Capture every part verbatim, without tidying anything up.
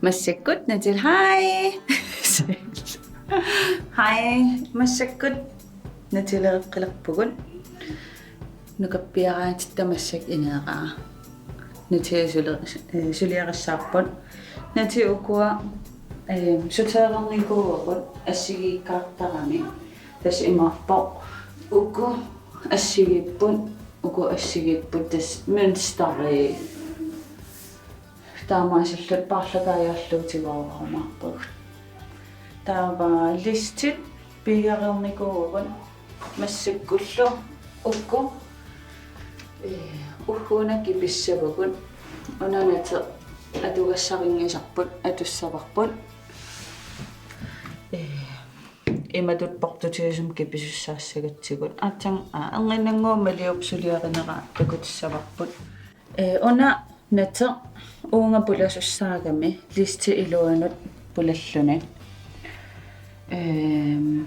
Massakkut Natil, hej. Hej, massakkut Natileeqqilerpugut. Nukappiaraatitta massakkut ineeraa. Natia suli-, eh, suliarissaarput. Natia ukua, eh, suteerernikuuagut assigiikkaartarami. Tassa imaappoq uku assigiipput, uku assigiipput, tassa mønsteri. Taamaasilluta paarlakaajaarlugu tiguarumaarpagut. Taava listit piiareernikuuagut massakkullu uku, eh, ugguuna kipissavagut. Una Natia atugassarinngisarput atussavarput. Eh, imatut portutigisumik kipisussaassagatsigut. Aatsaat, aa, anginnannguumaliup suliarinera takutissavarput. Eh, una Natia uunga pulasussaagami listi iluanut pulalluni. Ehm,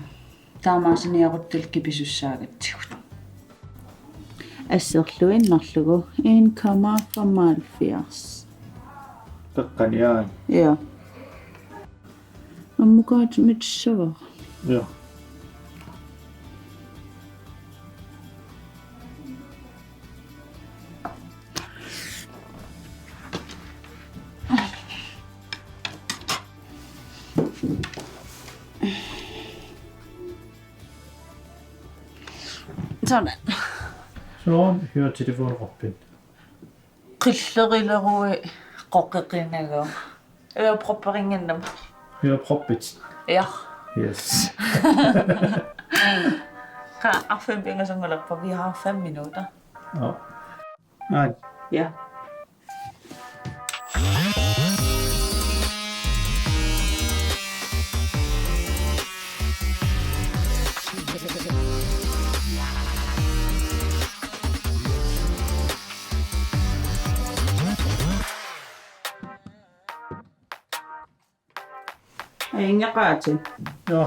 taamaasiniaruttullu kipisussaagatsigut. Asserluinnarlugu en komma femoghalvfjerds. Peqqaniaa. Ja. Ammukaatit mitissavara. Ja. Sådan. Så hører telefonen op. Qillerilerui qoqeqinagu. Ørepropperinnginnama. Øreproppit. Ja. Yes. Qa arfineq-pingasunngorpat, vi har fem minutter. Ja. Nej. Ja. Ajunngilaq. Ja.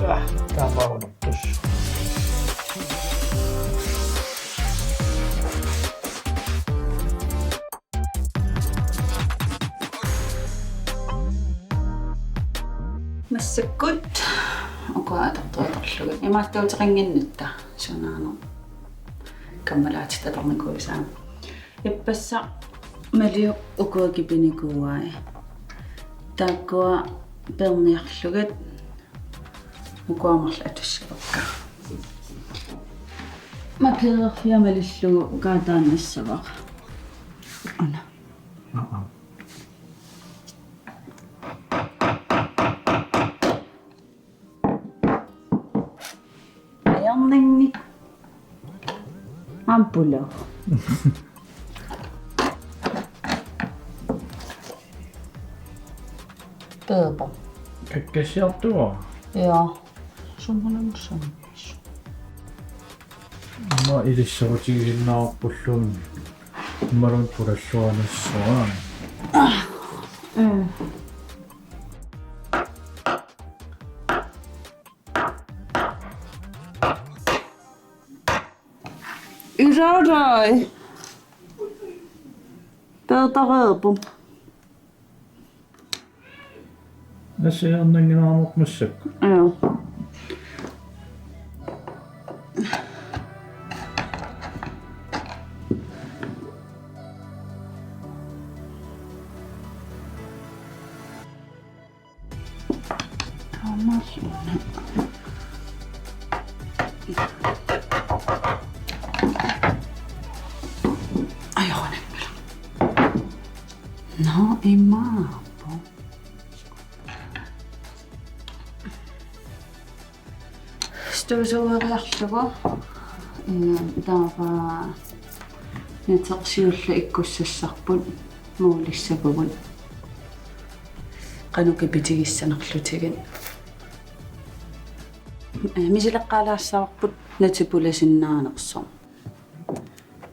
Ah, taamaannerus. Massakkut ukua atortuutarlugit. Imaattuuteqannginnatta sunaana. Kammalaatit atornikuusaat. Ippassaq Maliup ukua kipinikuuai. Taakkua peerniarlugit ukua marluk atussavakka. Makilerfia malillugu kaataannassavara. Una. Aa. Ajornanngilaq. Ampula. Peerpoq. Kakkassiartugaa. Ja. Sumulunngussaaq. Aamma ilisserutigisinnaavarpulluunniit. Imaluunniit pulalluarnissaa. Mm. Ilaarai. Peertareerpoq. Assigiinnginnamut massakkut. Joo. Aamma una. Imaappoq. Støvsugeriarlugu, eh, taava nateq siulleq ikkussassarput, moolissavagut qanoq kipitigissanerlutigit. Eh, misileqqaalaassavarput nateq pulasinnaanersoq.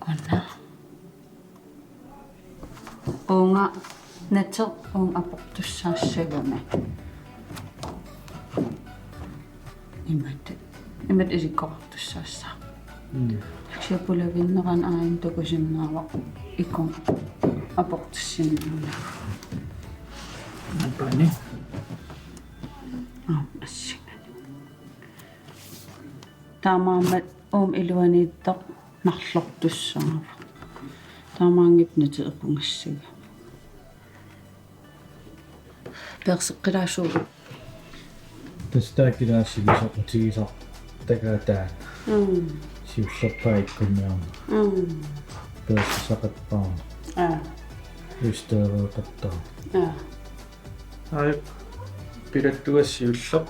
Una. Uunga nateq uunga aportussaassagami. Imatut. Imatut isikkoqartussaassaaq. Mm. Kisianni pulavinnerani aajuna takusinnaavara uunga aportussinnaanagu. Apani. Aap, assingani. Taamaammat uuma iluaniittoq marlortussaavoq. Taamaanngippat nateq equngassagami. Peerseqqilaassuugut. Tassa taakku ilaassugut soqutigisartagaat taanna. Mm. Siullerpaaq ikkunniarneq. Mm. Peersisaqattaarneq. Aa. Østeuropattaarneq. Aa. Ai, pilattugassaq siulleq.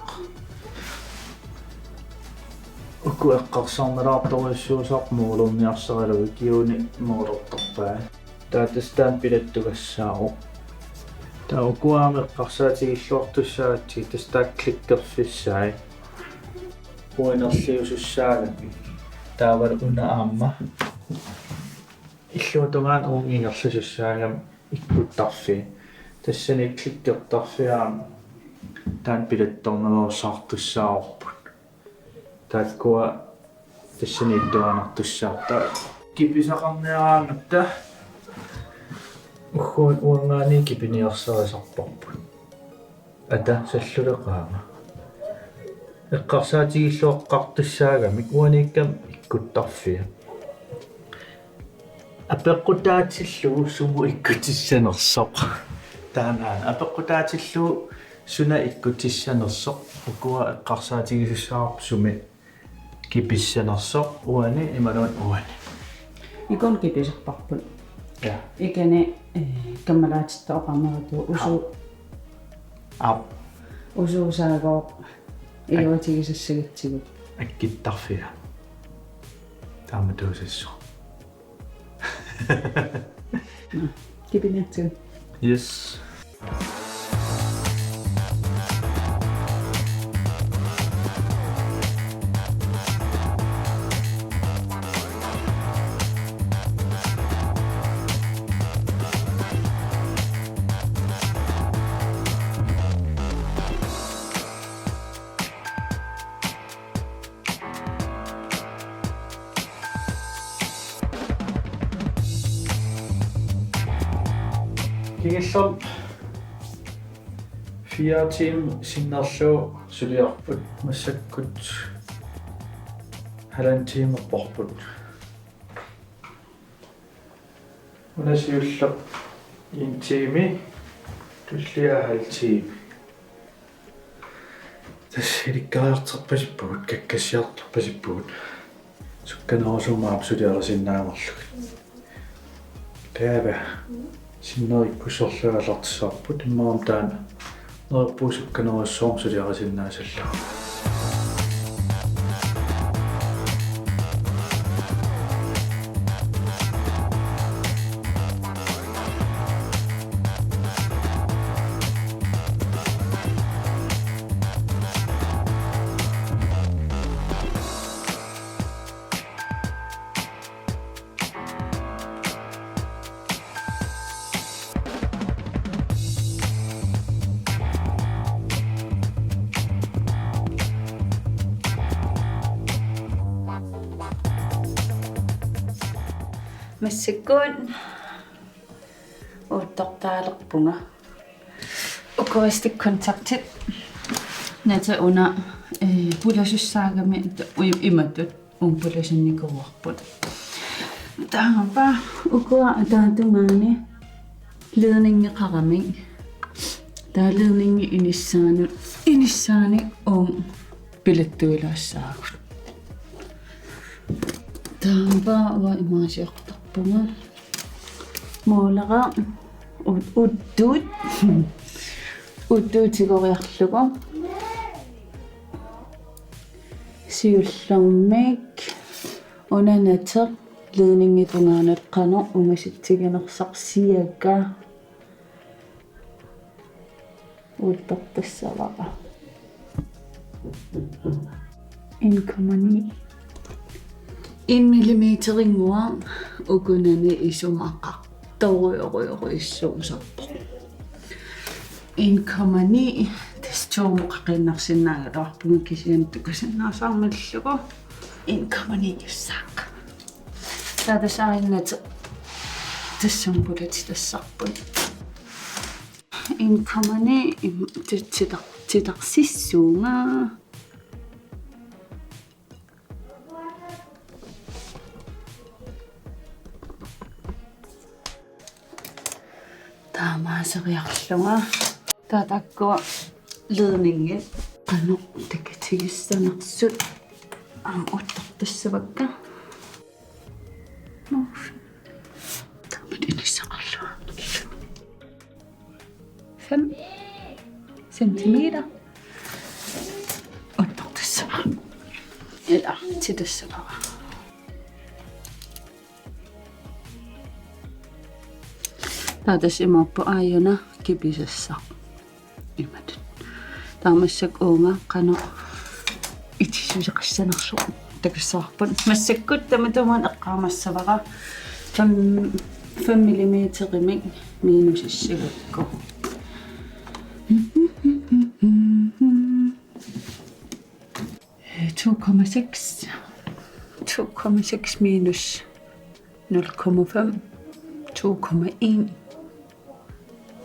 Uku eqqarsarnalaartorujussuusarput moorniarsaralugu, ikiuini moortorpai. Taava tassa taanna pilattugassaavoq. Taava ukua aamma eqqarsaatigilluartussaagatsigit, tassa taakku klikkerfissai. Uanerliusussaagami. Taavalu una aamma. Illuatungaani uunga ingerlasussaagami ikkuttarfii. Tassani klikkertarfia aamma taanna pilattornerusaartussaavarput. Taakkua tassani ittuaannartussaavoq. Taava kipisaqarniaraangatta ugguuna uanngaanniit kipiniarsarisarparput. Ata salluleqaanga. Eqqarsaatigilluaqqartussaagamik uaniikkami ikkuttarfia. Apeqqutaatillugu sumut ikkutissanersoq. Taanna apeqqutaatillugu suna ikkutissanersoq. Ukua eqqarsaatigisussaavagut sumi kipissanersoq uani imaluunniit uani. Ikun kipisarparput. Ja. Ikani, eh, kammalaatitta oqarneratut usu-, Aap. Usuusaagooq iluatigisassagatsigu. Akkittarfia. Taamatuusassaaq. Kipiniartigu. Yes. Kingullermik fire timer sinnerlugu suliarput, massakkut halvanden timerput. Una siulleq en time, tullia halv time. Tassa ilikkariartorpasippugut, kakkassiartorpasippugut. Sukkanerusumik aamma suliarisinnaanerlugit. Taava sinneri ikkussorlugu aallartissavarput, immaqa taanna neriuppunga sukkanerujussuarmik suliarisinnaasallugu. Massakkut uuttortaalerpunga. Uku stikkontaktit. Nateq una, eh, pulasussaagami, uju imatut. Uunga pulasinnikuuarput. Taava ukua ataatungaani ledningeqaramik. Taava ledningi inissaanut, inissaani uunga pilattuilaassaagut. Taava uanga imaasiortarpunga. Moolera ut-, uttut. Uttuutigoriarlugu. Siullermik una nateq ledningip tungaanut qanoq ungasitsiginersarsiaga uuttortassavara. En komma ni. En millimeterinnguaq ukunani isumaqartorujorujussuusarpoq. En komma ni, tassa to-mut qaqiinnarsinnaagaluarpunga kisianni tukasinnaasarmallugu. En komma ni-ussaaq. Taava tassa aajuna tassami pulatilassarput. En komma ni im-, ti-, titar-, titarsissuunga. Taamaaseriarlunga. Taava taakkua ledningit qanoq takitigissanersut aamma uuttortassavakka. Taama inissaqarlunga. Fem centimeter. Uuttortassavara. Ila, titassavara. Taava tassa imaappoq aajuna kipisassaq. Imatut. Taava massakkut uunga qanoq itissuseqassanersoq takussavarput. Massakkut tamatumuuna eqqaamassavara fem, fem millimeterimik minusissagakku. To komma seks. To komma seks minus nul komma fem. To komma en.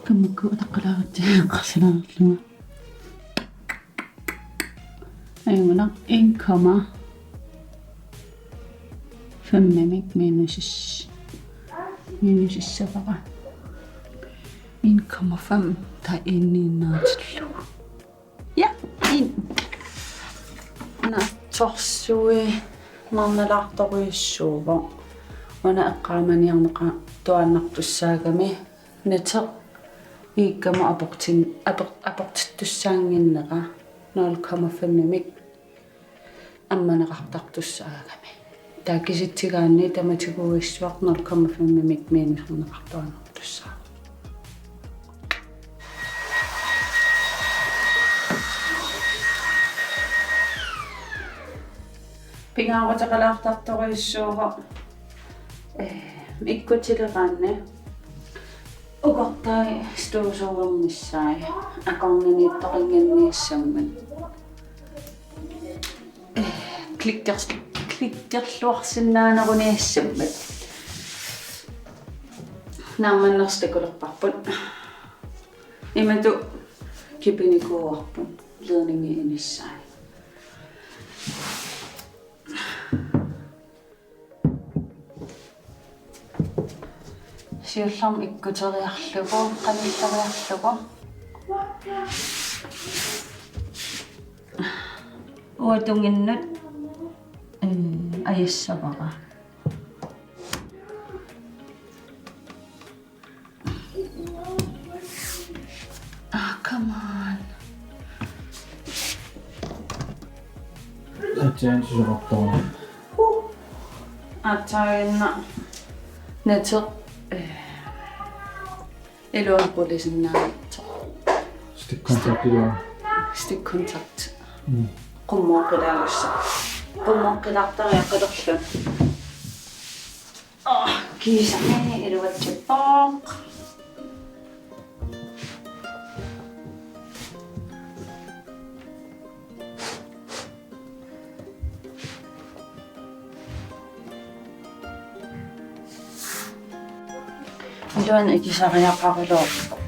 Kammakku ataqqalaaratsigu eqqarsalaareerlunga. Aajuna en komma femimik minusis-, minusissavara. En komma fem taava eniinnaatillugu. Ja, en. Una torsuinnarnalaartorujussuuvoq. Una eqqaamaniarneqartuaannartussaagami nateq iikkamut aportin-, apor-, aportittussaannginnera nul komma femimik ammaneqartartussaagami. Taava kisitsigaanni tamatiguuissuaq nul komma femimik minusarneqartuaannartussaavoq. Pingaaruteqalaartartorujussuuvoq, eh, ikkutileraanni ukortai støvsugernissaat akornanniittoqannginniassammat. Eh, klikker-, klikkerluarsinnaaneruniassammat. Naammannersut takulerparput. Imatut kipinikuuarput ledningi inissaat. Siullermik ikkuteriarlugu, qanilleriarlugu. Uanga tunginnut, eh, ajassavara. Ah, come on. Aatsaat susoqartarami. Aatsaannaq nateq, eh, iluamik qulisinnaanngitsoq. Stikkontakt iluamik. Stikkontakt. Mm. Qummooqqilaarussa. Qummooqqilaartariaqalerluni. Åh, kiisami iluatsippoq. Iluani ikisariaqaraluarpoq.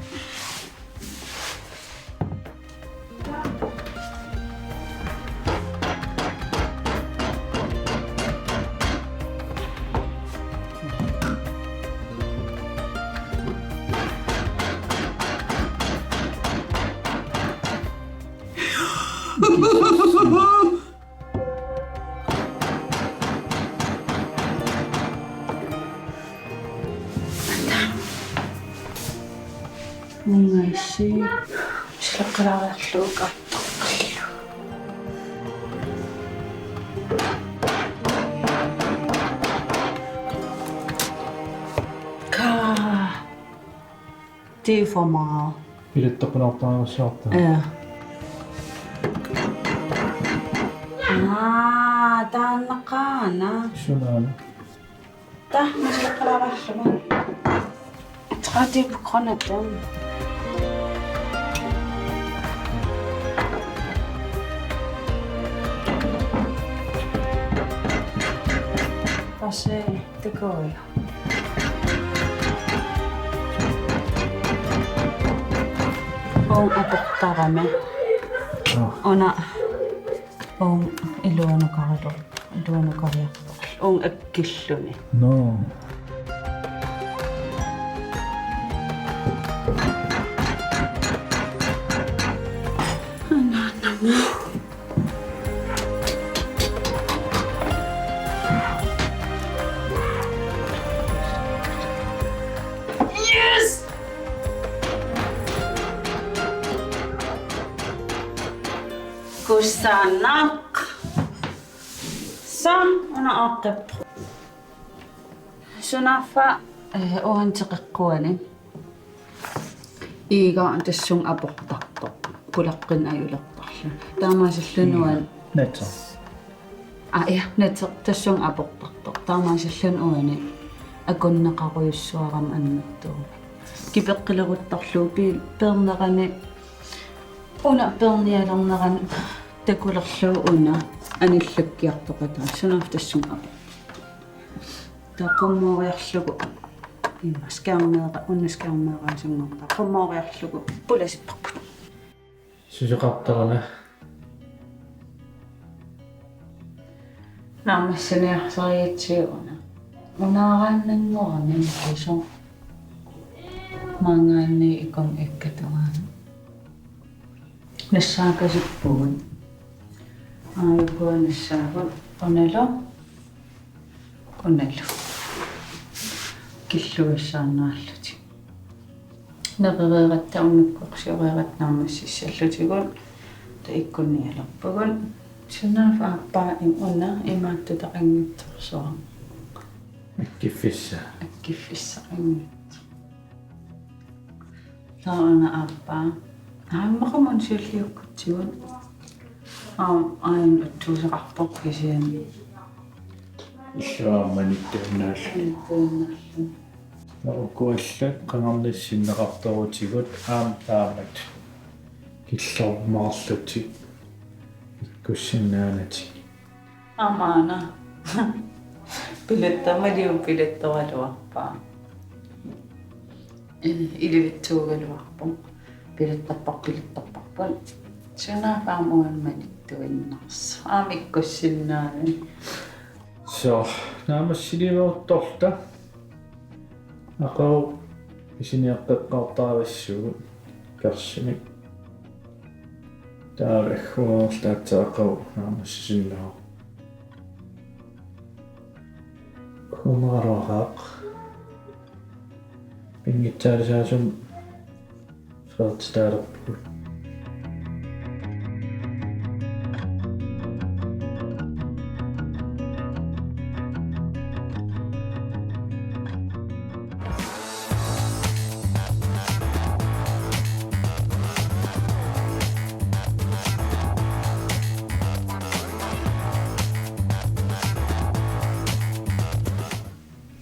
Silaqqalaariarlugu kaartoqqillu. Ka. Det er for meget. Billetterpalaartariarsuarta. Ja. Ah, taannaqaana. Sunaana. Taanna silaqqalaariarlugu. Tredje på grund af dem. Bare se, det går jo. Uunga aportarami. Nå. Una uunga iluanukarilu-, iluanukariartorlu. Uunga akkilluni. Nå. Anaanama. Yes! Kusanaq. Sam, una aaqqippoq. Sunaaffa, eh, uani teqeqquani. Iiga tassunga aportartoq. Kulaqqinneq ajulertarluni. Taamaasilluni uani. Nateq. Ah, ja, nateq tassunga aportartoq. Taamaasilluni uani. Akunneqarujussuarama annertuumik. Kipeqqileruttorlugu pi-, peernerani. Una peernialernerani takulerlugu una anillakkiartoqataa. Sunaaffa tassunga aportartoq. Taava qummooriarlugu. Immaqa skærmeera-, una skærmeeraasunngortaa. Qummooriarlugu pulasipparput. Susoqartaruna. Naammassiniarsarigatsigu una. Unaaraannanngorami kiso. Maanngaanniit ikumma ikkatungaanut. Nassaakasippugut. Aajukua nassaagut. Unalu. Unalu. Killuissaannaallutik. Nerereeratta unnukkorsioreeratta naammassissallutigu. Taava ikkunnialerpugut. Sunaaffa aappaa im-, una imaattutaqanngitsorsuaq. Akkiffissa-. Akkiffissaqanngitsoq. Taava una aappaa. Aamma qamani siulliukkutsigu. Aam, aajuna uttuusaqarpoq kisianni. Illuaammanittuinnaalluni. Tuinnaalluni. Ukua allat qangarnissinneqartorutigut aamma taamatut killormarlutik ikkussinnaanatik. Aamma una. Pilettamaliu pilettoraluarpaa. Eh, ilivitsuugaluarpoq. Pilettarpar-, pilettarparput. Sunaaffa aamma uannammanittuinnarsoq. Aamma ikkussinnaanani. So, naammassiliiveruttorluta. Aqagu pisiniaqqeqqaartarissaagut karsimi. Taava agguartaatsaaqagu naammassisinnaavoq. Kuumagaluaqaaq. Pinngitsaalisaasumik Frederiksdallerpugut.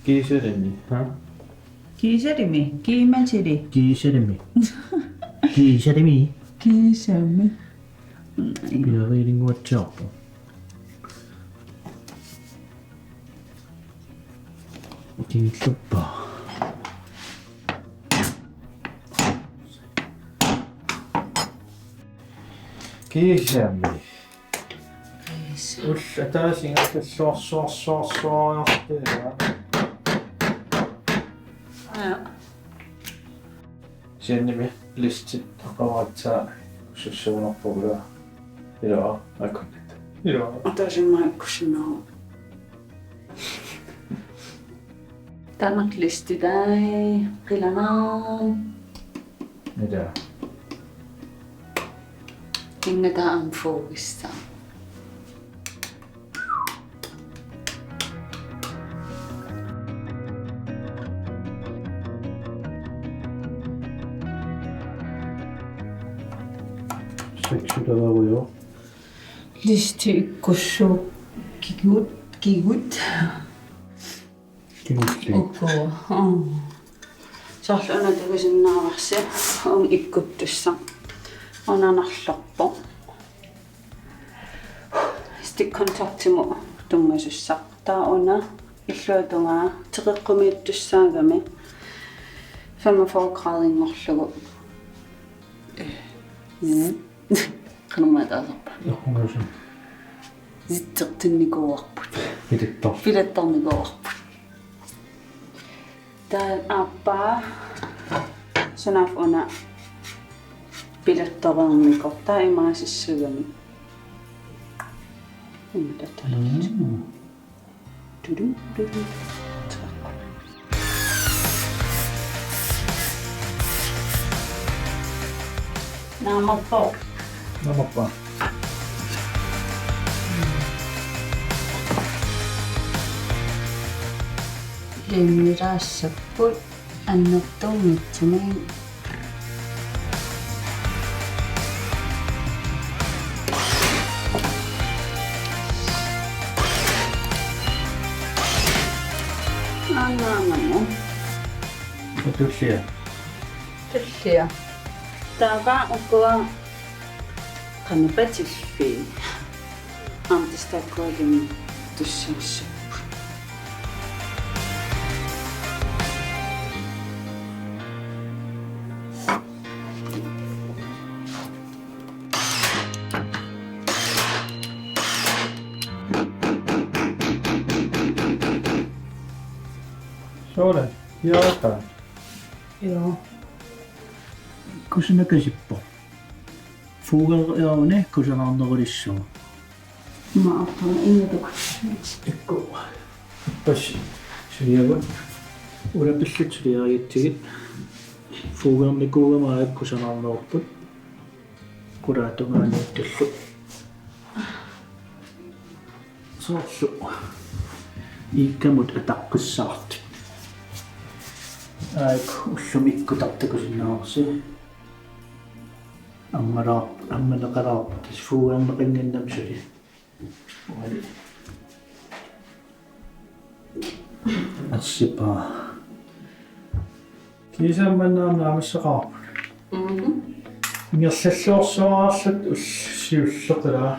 Kiisalimi, ha? Kiisalimi, kiimatili. Kiisalimi. Kiisalimi. Kiisami. Piareeringuatsiarpoq. Kingilluppaa. Kiisami. Kiisa. Ulla taasinnga kalluarsuarsuarsuariartigaa. Aa. Kisiannimi listit aqaguatsiaat sussuunerpugulaa. Ilaa, akunnat. Ilaa. Ataasimma ikkussinnaavoq. Taanna listitai, qilanaarpoq. Ilaa. Ingataa aamma fokusaa. Seksutavarujo. Listi ikkussuugut, kigut. Kingulliit. Uku. Aa. Soorlu una takusinnaavarsi uunga ikkuttussaq. Una narlorpoq. Stikkontaktimut tunngasussaq. Taava una illuatungaa teqeqqumiittussaagami femogfyrre gradinngorlugu. Mm. Qanormaa taasarpa? Eqqungaasum. Sitsertinnikuuarput. Pilattor. Pilattornikuuarput. Taava aappaa sunaaffa una pilattoreernikoq taava imaasissagami. Una tattalu. Mm. Tudum, tudum. Naamappoq. Naamappoq. Liimmilaassapput annertuunngitsumik. Aanaanamu. Tullia. Tullia. Taava ukua qanoq patilliit. Aamma tassa taakkualuunniit tussaassappat. Sådan. Ja, tak. Joo. Kusanaqaasippoq. Foderiaruni kusanarnerulissuuvoq. Ima arpaa ingatuk. Ikku. Pas suliagut. Ulapillit suliarigatsigit. Fodernikuugama aamma kusanarnerupput. Qulaatungaaniittullu. Soorlu iikkamut ataqqissaartut. Aak ullumi ikkutartukusinnaavarsi. Ammalaar-, ammaleqalaarpoq tassa foderneqannginnami suli. Uali. Arsipaa. Kiisalu manna aamma naammassaqaarput. Mhm. Ingerlalluarsuarallartut ullut siulleq ilaa.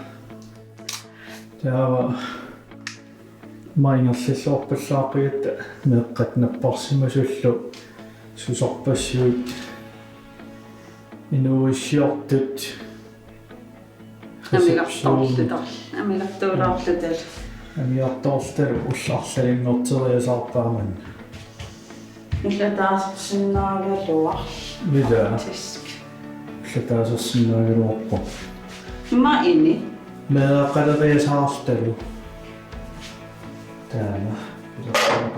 Taava aamma ingerlalluarpallaaqigit meeqqat napparsimasullu susorpassuit inuuissiortut. Amigartoorluta. Amigartuulaarluta. Amigartoorluta ullut arlalinngorteriasaarpaamman. Ullataasersinnaagaluar-. Ilaa. Tisk. Ullataasersinnaagaluarpoq. Ima ini. Meeraqaleriasaarlutalu. Taama. Ilaa.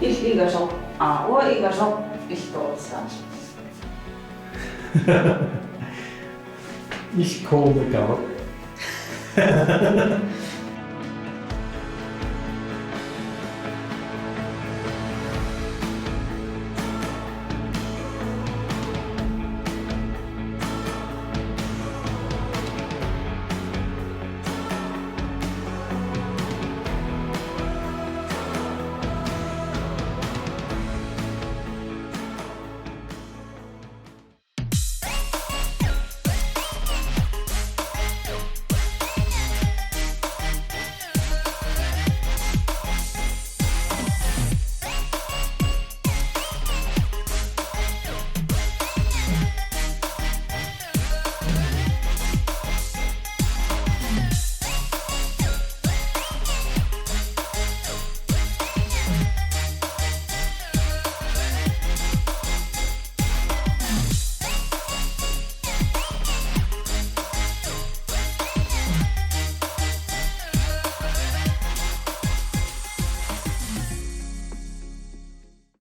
Illit igasoq, aa, uanga igasoq illuarsaasoq. Illit komiker.